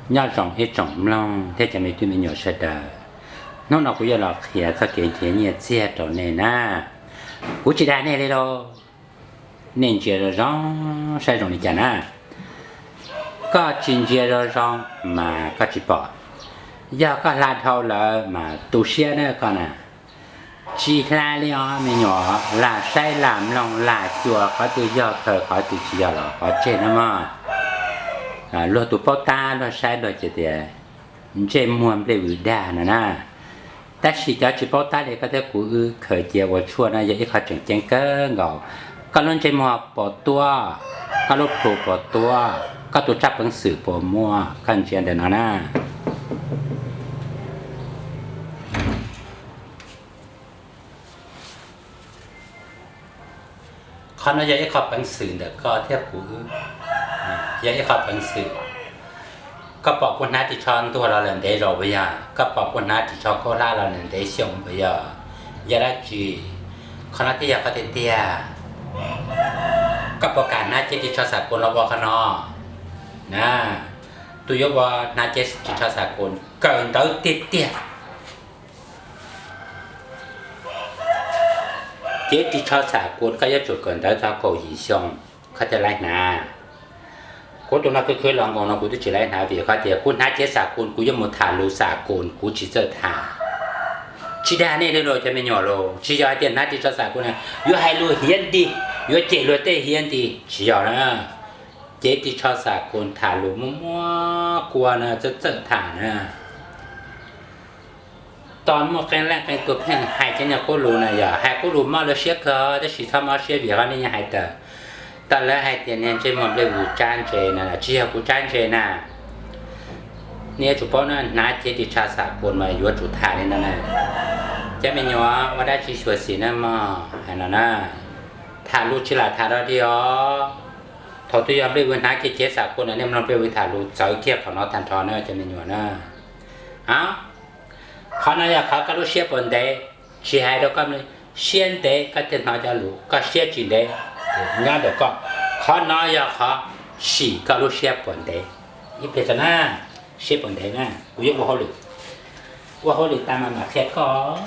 Nyob zoo ib tsoom mloog thiab cov me tub me nyuam sawv daws, hnub no kuv yuav los qhia txoj kev nrhiav nyiaj txiag rau nej na. Kuv tsis dag nej li lauj, nej ntsia zoo zoo saib zoo li cas na. Koj tsis ntsia zoo zoo mas koj tsis pom. Yog koj hla dhau lawm mas tu siab na koj na. Tsis hla li os me nyuam, lam saib lam mloog lam xyuas qhov twg yog khaws, qhov twg tsis yog los pov tseg no mog. Luag tus paub tab luag saib luag ces tias ntsej muag nplej vwm dag no na. Tab sis cov tsis paub tab li koj thiab kuv wb khaws cia ua tshuaj no yog ib qho tseem ceeb kawg nkaus. Koj lub ntsej muag puas tuab, koj lub plhu puas tuab, koj tus tsab peev xwm puas muaj, koj ntsia ntawm no na. Qhov no yog ib qho peev xwm ntawm koj thiab kuv wb, yog ib qho peev xwm. Koj pom kuv hnav ris tsho ntuag los lawm ntev zaus puas yog? Koj pom kuv hnav ris tsho khaub hlab los lawm ntev xyoo puas yog? Yog dab tsi? Qhov no thiaj yog qhov tiag tiag. Koj puas kam hnav cev ris tsho xam kus los ua qhov no na? Tus yuav ua hnav cev ris tsho xam kus kawm ntawv tiag tiag. Cev ris tsho xam kus koj yuav tsum kawm ntawv txog kaum yim xyoo koj thiaj laib hnav. Kuv tus no khwv khwv los nkaus no kuv twb tsis laib hnav vim qhov tias kuv hnav cev xam kus kuv yuav mus tham lus xam kus kuv tsis txawj tham. Tsis dag nej li lauj cov me nyuam lauj, tsis yog hais tias hnav ris tsho xam kus na yuav hais lus hiav nti, yuav cem luag tej hiav nti, tsis yog na. Cev ris tsho xam kus tham lus muaj muaj kua na txawj txawj tham na. Tos muaj qee leej qee tus pheej hais cov niag qub lus na yog hais qub lus mob lawv siab kawg tab sis txhob mob siab vim qhov nej yeej hais tawm. Tau lawv hais tias niag ntsej muag nplej vwm tsab ntse na, tsis yog kuv tsab ntse na. Nej yuav tsum paub na, hnav cev ris tsho xam kus mas yuav tsum tham li no na. Cov me nyuam ua dab tsi xyuam xim na mog, hais no na. Tham lus tsis lam tham dog dig os. Thaum twg yog nplej vwm hnav kiag cev xam kus na nej mloog nplej vwm tham lus txawv kiag qhov no tag nrho na cov me nyuam na. A, qhov no yog qhov koj lub siab puas ntev, tsis hais rau koj, siab ntev koj thiaj hnov cov lus, koj siab tsis ntev nyob ntawm koj. Qhov no yog qhov sim koj lub siab puas ntev. Ib pliag tso na, siab puas ntev na, kuv yuav ua hauj lwm, ua hauj lwm tas mas mam qhia koj.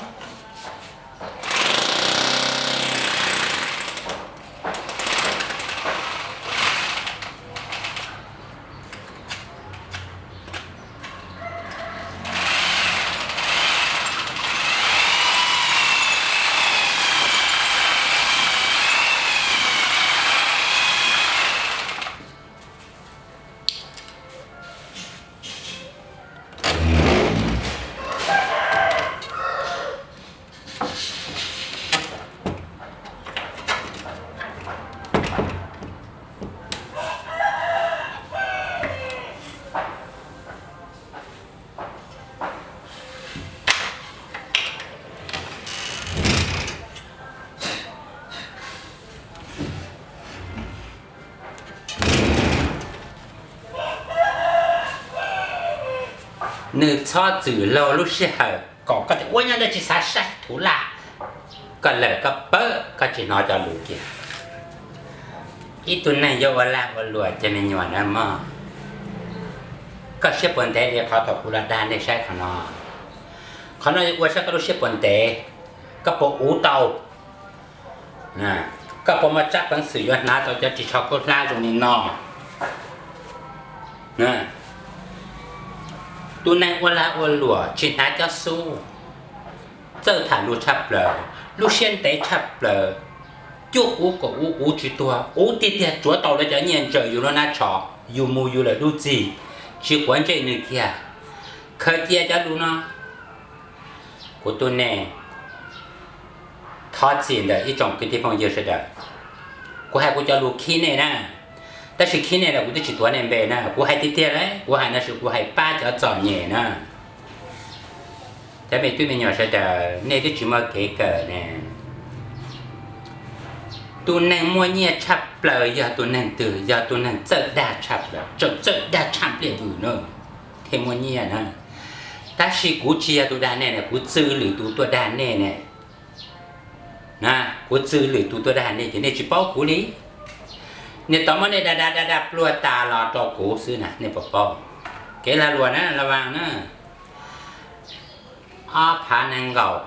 Nws txhob txwm laug lub sij hawm kom koj tias ua nyob ntawd tsis xav saib thuv laj. Koj lawm koj pawg koj tsis hnov cov lus kiag. Ib tug neeg yuav ua lag ua luam cov me nyuam na mog. Koj siab puas ntev li qhov thaum kuv los dag nej saib qhov no. Qhov no ua saib koj lub siab puas ntev, koj puas uv tau, koj puas muaj tsab peev xwm yuav hnav tau cov ris tsho khaub hlab zoo li no. Tus neeg ua lag ua luam tsis hnav cov xub, txawj tham lus tshaj plaws, lub siab ntev tshaj plaws, cuab uv kom uv uv tsis tuag, uv tiag tiag tsuav tau lawv cov nyiaj ntsaws yus lub hnab tsho, yus mus yus lawm dub txig, tsis quav ntsej nws kiag. Khaws cia cov lus no. Kuv tub nej thov txim ntawm ib tsoom kwv tij phooj ywg sawv daws. Kuv hais kuv cov lus khib nej na, tab sis khib nej los kuv twb tsis tuav nej npe na, kuv hais tiag tiag lauj, kuv hais no sis kuv hais pab cov txom nyem na. Cov me tub me nyuam sawv daws nej twb tsis muaj kev kawm ne. Tus neeg muaj nyiaj tshaj plaws yog tus neeg twg? Yog tus neeg txawj dag tshaj plaws, tseem txawj dag tshaj nplej vwm na, thiaj muaj nyiaj na. Tab sis kuv tsis yog tus dag nej ne, kuv txwv lwm tus tuaj dag nej ne. Kuv txwv lwm tus tuaj dag nej ces nej tsis paub kuv li. Niag tod muab nej dag dag dag dag pluag tas los rau kuv xwb na, nej puas paub? Kev lag luam na, la vas na. Ob phav nees nkaum,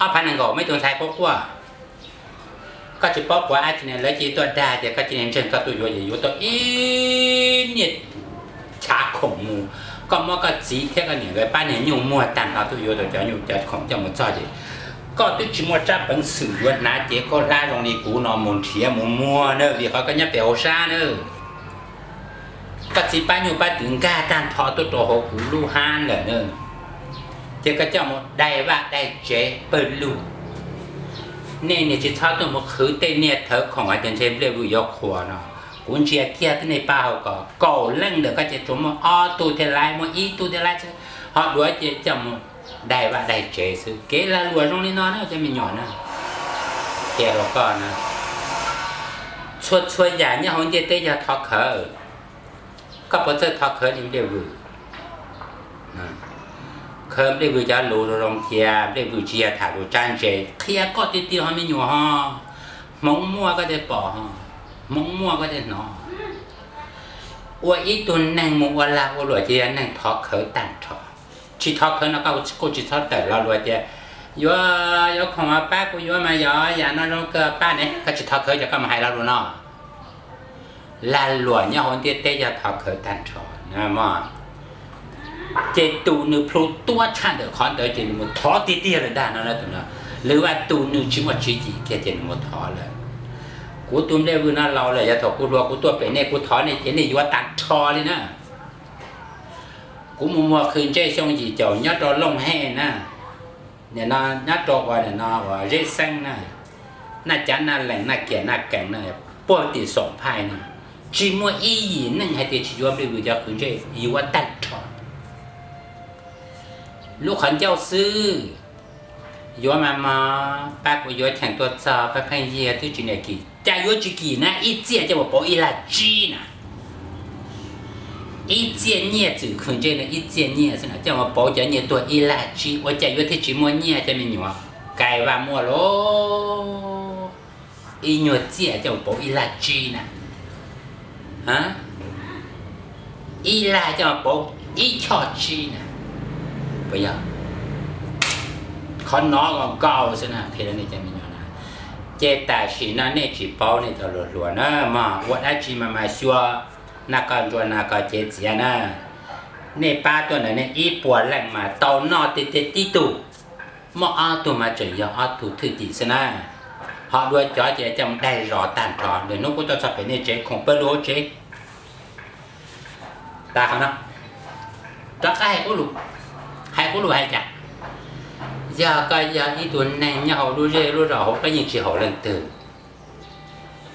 ob phav nees nkaum muaj ib tug ntxhais quaj quaj. Koj tsis paub quav dab tsi ne, lawv cia li tuaj dag tias koj cia li ntseeg koj tuaj yuav, yuav tau ib niag chav khoom mus. Koj muab koj txiv thiab koj niam nkawd pab niag nyuj muag tag nrho tuaj yuav tau cov nyuj cov khoom coj mus txog ces koj twb tsis muaj tsab peev xwm yuav hnav cev khaub hlab zoo li kuv no mus nrhiav mus muag na, vim qhov koj nyob pem hauv sab na. Koj txiv pab nyuj pab twm nkag tag nrho tuaj rau hauv kuv lub hab lawm na. Ces koj coj mus daig vaj daig tsev pawg lug. Nej niag tsis txhob tuaj mus qhwv tej niag thawv khoom hais tias ntshe nplej vwm yuav qhuas no. Kuv ntsia kiag twb nej pab hauv ko kaum leej ntawm koj ces tsuas muaj ob tug thiaj laib, muaj ib tug thiaj laib xwb, ho duav ces coj mus daig vaj daig tsev xwb. Kev lag luam zoo li no na cov me nyuam na, qhia rau koj na, txhua txhua yam nyob hauv ntiaj teb yog thov khawv. Koj puas txawj thov khawv li nplej vwm? Khawv nplej vwm cov lus zoo cia, nplej vwm tsis yog tham lus tsab ntse, qhia koj tiag tiag ho me nyuam ho. Hmoov muaj koj thiaj pom ho, hmoov muaj koj thiaj hnov. Ua ib tug neeg mus ua lag ua luam ces yog neeg thov khawv tag nrho. Tsis thov khawv no koj kuj tsis txhob tawm lo lus tias yuav, yuav khoom pab kuv yuav mas yog yam no zoo kawg pab ne, koj tsis thov khawv ces koj mus hais lo lus no. Lag luam nyob hauv ntiaj teb yog thov khawv tag nrho. Ces tus nws plhu tuab tshaj ntawm qhov ntawd ces nws mus thov tiag tiag lawm ntag no. Lwm vaj tus nws tsis muaj tswv yim kiag ces nws mus thov lawm. Kuv tus nplej vwm no laus lawm, yog thaum kuv hluas kuv tuaj pem nej kuv thov nej ces nej yuav tag nrho li na. Kuv mus muag qhwv ntsej xyoo yim caum nyob rau Looj Hej na, nim no nyob rau ua nim no ua Zeb Xeeb na, Naj Cav Naj Lees Naj Kiam Naj Kees na, puag tim Xoom Phaij na, tsis muaj ib yim neeg hais tias tsis yuav nplej vwm cov qhwv ntsej, yuav tag nrho. Lub qhov ncauj xwb, yuav mas mog, pab kuv yuav cheem tuaj txog pab pheej yig twb tsis niam kim, cas yuav tsis kim na, ib txiaj coj mus pauv ib lag tsib na. Ib txiaj nyiaj txwm qhwv ntsej no ib txiaj nyiaj xwb na, coj mus pauv cov nyiaj tuag ib lag tsib, ua cas yuav thiaj tsis muaj nyiaj cov me nyuam? Kais vaj muaj lawm, ib nyuag txiaj coj mus pauv ib lag tsib na. Ib lag coj mus pauv ib choj tsib na. Puas yog? Qhov no nkaus xwb na, qhia rau nej cov me nyuam na. Ces tam sim no nej tsis paub nej cov hluas hluas na mog, ua dab tsi mas mas xyuas, nas kos ntsuas nas kos cev txiav na. Nej pab tuaj ntawm nej ib puas leej mas tau noj tiag tiag tib tug, muaj ob tug mas tseem yog ob tug thwj tim xwb na. Ho dua cov ces coj mus daig zos tag nrho. Lwm hnub kuv tuaj txog pem nej tsev khoom pawg lug hauv tsev. Tas qhov no, rov qab hais qub lus, hais qub lus hais cas? Yog koj yog ib tug neeg nyob hauv lub zej lub zos hauv, koj yeej tsis haum leej twg.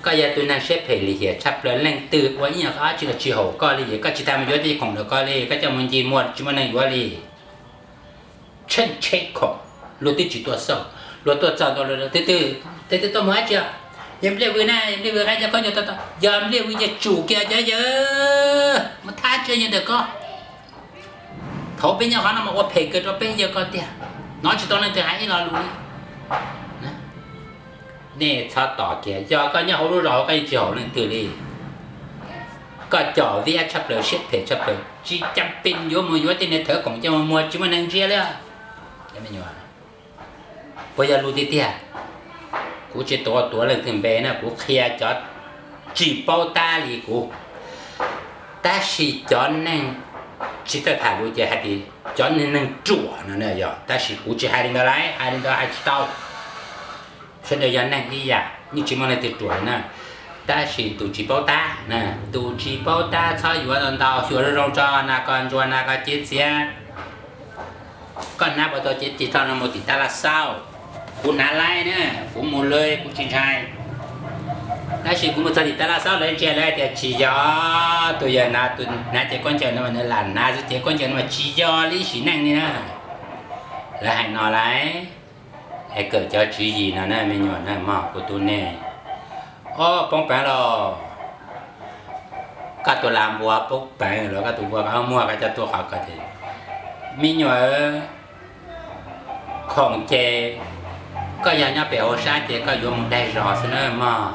Koj yog tus neeg siab phem lim hiam tshaj plaws, leej twg ua ib nyuag qab tsi los tsis haum koj li, koj tsis tas mus yuav tej khoom ntawm koj li, koj coj mus ncig muag tsis muaj neeg yuav li. Tsheej tsheb khoom, luag twb tsis tuaj xauj, luag tuaj txog ntua, twb twb tuaj mus dab tsi? Yog nplej vwm na, yog nplej vwm qab cov khaub ncaws to, yog nplej vwm ces tsum kiag cov yawg mus thab tswj yawg ntawm koj. Thaum peb nyob qhov no mas ua phem kawg rau peb yawg koj tiag, hnov tsis tau leej twg hais ib lo lus li. Nej txhob tos kiag, yog koj nyob hauv lub zos hauv koj yeej tsis haum leej twg li. Koj cov viab tshaj plaws, siab phem tshaj plaws, tsis cam pes yuav mus yuav tej niag thawv khoom coj mus muag tsis muaj neeg ntsia li. Puas yog lus tiag tiag? Kuv tsis tuav tuav leej twg npe na, kuv qhia cov tsis paub tab li kuv. Tab sis cov neeg tsis txawj tham lus ces hais tias cov neeg ruam no yog, tab sis kuv tsis hais li ntawd lauj, hais li ntawd hais tsis tau. Sawv daws yog neeg ib yam, yeej tsis muaj leej twg ruam na. Tab sis tus tsis paub tab, tus tsis paub tab txhob yuav ntau ntau, xyuas zoo zoo tso, nas kos ntsuas nas kos cev txiav. Koj hnav puas tau cev txiav tso no mus tim tab laj xauj. Kuv hnav laib na, kuv mus lawm kuv tsis ntshai. Tab sis kuv mus txog tim tab laj xauj lawv ntsia lawv hais tias tsis yog, tus yawg hnav, tus hnav cev khaub ncaws no mas nws lam hnav xwb, cev khaub ncaws no mas tsis yog li sim neej li na. Lawv hais no lauj. Es kawm cov tswv yim no na me nyuam na mog, kuv tub nej. Ob poob peev los, koj tus lam npua poob peev los koj tus npua muag koj coj tuaj qhov ko ces, me nyuam, khoom ces koj yog nyob pem hauv sab ces koj yuav mus daig zos xwb na mog.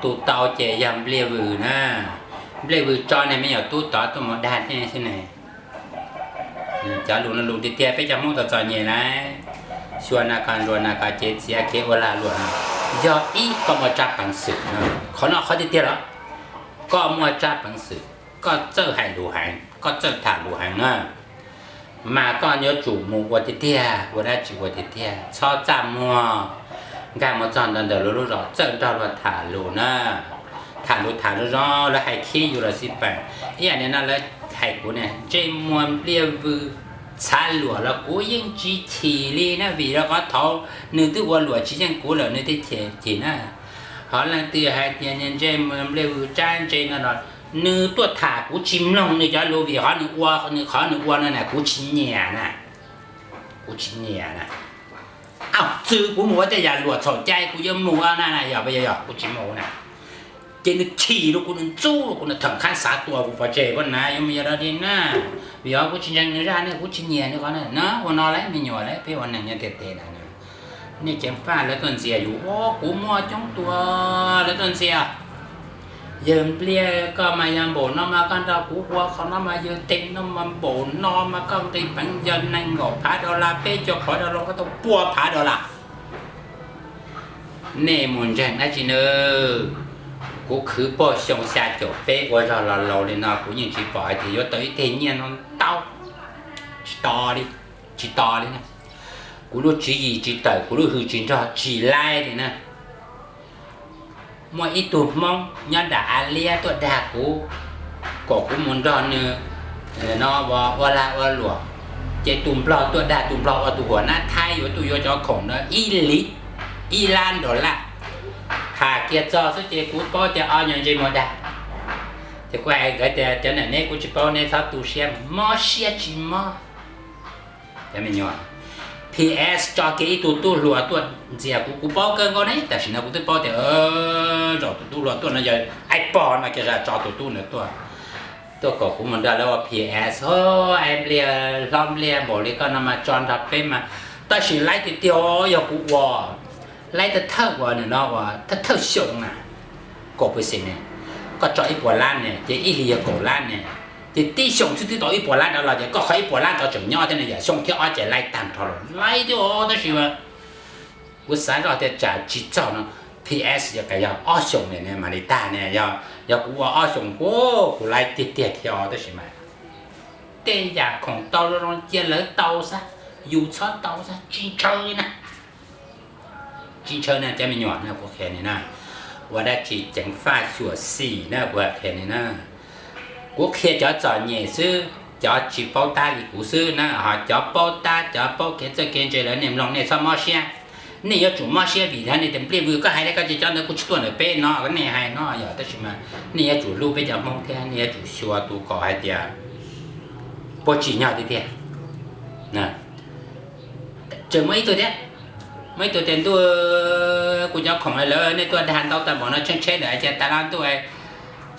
Tus tau ces yog npliaj vwm na. Nplej vwm tso ne me nyuam tub tod tuaj mus dag thiab xwb ne. Cov lus no lus tiag tiag peb cov Hmoob txom txom nyem na. Xyuas na koj nruas na koj cev txiav kev ua lag luam no, yog ib koj muaj tsab peev xwm no. Qhov no qhov tiag tiag los koj muaj tsab peev xwm, koj txawj hais lus heev, koj txawj tham lus heev na. Mas koj yuav tsum mus ua tiag tiag, ua dab tsi ua tiag tiag, txhob txaj muag. Nkag mus txog ntawm ntawm luag lub zos txawj nrog luag tham lus na. Tham lus tham zoo zoo, lawv hais khib yus los xij peem. Ib yam li no lawv hais kuv ne, ntsej muag npliaj vwm txhav luam los kuv yeej tsis chim li na, vim rau qhov thaud nws twb ua luam tsis yeej kuv lawm nws thiaj chim na. Ho leej twg hais tias ntsej muag npliaj vwm tsab ntse no los nws tuaj tham kuv tsis mloog nws cov lus, vim qhov nws ua, nws qhov nws ua no na kuv tsis nyiam na. Kuv tsis nyiam na. Aw, txwv kuv mus ua tej yam luam txhaum cai kuv yuav mus na, yog, yog kuv tsis mus na. Ces nws chim rau kuv, nws ntxub rau kuv, nws thawm qhab xav tua kuv pov tseg, kuv na yuav mus yog dog dig na. Vim yog kuv tsis ntseeg nws zaj ne, kuv tsis nyiam nws qhov na. Ua no lawm me nyuam, lawv peb ua neeg nyob tiag tiag na. Nej ceev faj lawv tuaj ntxias yus, ua kuv muaj coob tua lawv tuaj ntxias. Yawg npliaj, koj mas yog npaum no mas koj nrog kuv ua qhov no mas yawg teg no mas npaum no mas koj nqis peev yog nees nkaum phav dollar, peb caug phav dollar, koj tau pua phav dollar. Nej mus ntseeg dab tsi na. Kuv khwv puag xyoo xya caum peb ua zog los laus li no kuv yeej tsis pom hais tias yuav tau ib teg nyiaj no ntau. Tsis to li, tsis to li na. Kuv lub tswv yim tsis tawm, kuv lub hws tsis nrog, tsis laib li na. Muaj ib tug Hmoob nyob nram Av Liab tuaj dag kuv, kom kuv mus nrog nws no ua lag ua luam, ces tus Nplog tuaj dag, tus Nplog ua tus huam nab Thaib yuav tuaj yuav cov khoom ntawd ib li ib lab dollar. Tham kiag txog xwb ces kuv paub tias ob nyuag ntsej muag dag. Ces kuv hais nkawd tias cov nam neb, kuv tsis paub, neb txhob tu siab, mob siab tsis mob. Cov me nyuam, P S tso kiag ib tug tub hluas tuaj ntxias kuv, kuv paub kawg nkaus ne, tam sim no kuv twb paub tias zaum tus tub hluas tuaj no yog Aib Pog no, kiag zaj tso tus tub ntawd tuaj, tuaj kom kuv mus nrog lawv ua P S. Aib Npliaj, hlob Npliaj, npaum li koj no mas tso nrog peb mas, tab sis laib tiag tiag yog kuv ua, laib thawj thawj ua nws no ua thawj thawj xyoo na, kaum pes xees ne, koj tso ib puas lab ne ces ib hlis yog kaum lab ne, ces tib xyoo xwb twb tau ib puas lab ntawd los ces koj qhov ib puas lab ntawd tseem nyob thiab ne, yog xyoo thib ob ces laib tag nrho lawm, laib thiab os. Tab sis kuv xav zoj tias tsam tsis txog no, P S yog kas yog ob xyoos ne mam li tag ne, yog kuv ua ob xyoos kuv, kuv laib tiag tiag thiab os. Tab sis mas tej yam khoom tau zoo zoo cia lawv tau xwb, yus txhob tau xwb, tsis ntshaw li na. Tsis ntshaw na cov me nyuam na, kuv qhia li na. Ua dab tsi ceev faj xyuam xim na, kuv qhia li na. Kuv qhia cov txom nyem xwb, cov tsis paub tab li kuv xwb na, ho cov paub tab, cov paub kev txawj kev ntse lawm nej mloog nej txhob mob siab. Nej yuav tsum mob siab vim yog nej tias Npliaj Vwm koj hais li ko ces cov ntawd kuj tsis tuaj ntawm peb no, nej hais no yog, tab sis mas nej yuav tsum hlub peb cov Hmoob thiab nej yuav tsum xyuas tus kaum hais tias puas tsim nyog tiag tiag. Tseem muaj ib tug thiab, muaj ib tug tias ntuj, kuv cov khoom lawm nej tuaj dag ntau tag npaum no, tsheej tsheb lawm cas tas lab ntuj,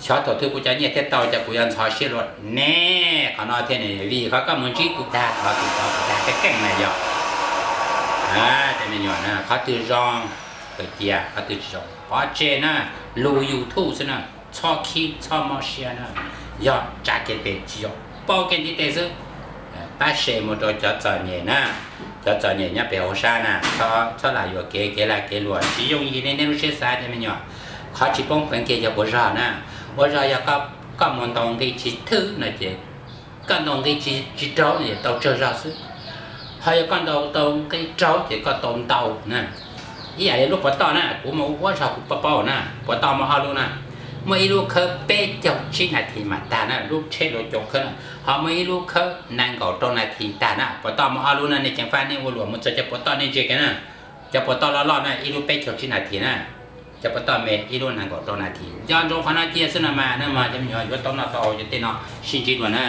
xyov thaum twg kuv cov nyiaj thiaj tau, cas kuv yuav ntxhov siab luaj ne. Qhov no thiab ne, vim qhov koj mus ntsib kuv dag, qhov twg tau kuv dag keej keej na yog. Cov me nyuam na, qhov twg zoo kawm cia, qhov twg tsis zoo pov tseg na. Lus YouTube xwb na, txhob khib txhob mob siab na. Yog tsa kiag tes tsis zoo, paub kiag ntiv tes xwb. Pab share mus rau cov txom nyem na, cov txom nyem nyob pem hauv sab na, txhob lam yuam kev, kev lag kev luam tsis yooj yim li nej lub siab xav cov me nyuam. Qhov tsis poob peev kiag yog ua zog na, ua zog yog koj mus ntaus nqi tsis thwj no ces koj ntaus nqi tsis raug no ces tau tsawg zog xwb, ho yog koj ntaus tau nqi raug ces koj tau ntau na. Ib yam li lub puav toj na, kuv mus ua zog kuv paub paub na, puav toj muaj ob lub na, muaj ib lub khawb peb caug tsib nas this mas tag na, lub tsheb lub cov khawb na, ho muaj ib lub khawb nees nkaum rau nas this tag na, puav toj muaj ob lub na, nej ceev faj nej ua luam mus txog cov puav toj nej ntsia kiag na, cov puav toj loj loj na ib lub peb caug tsib nas this na, cov puav toj me ib lub nees nkaum rau nas this, nco ntsoov qhov no cia xwb no mas, cov me nyuam yuav tau noj tau haus ces tej no sib ntsib dua na.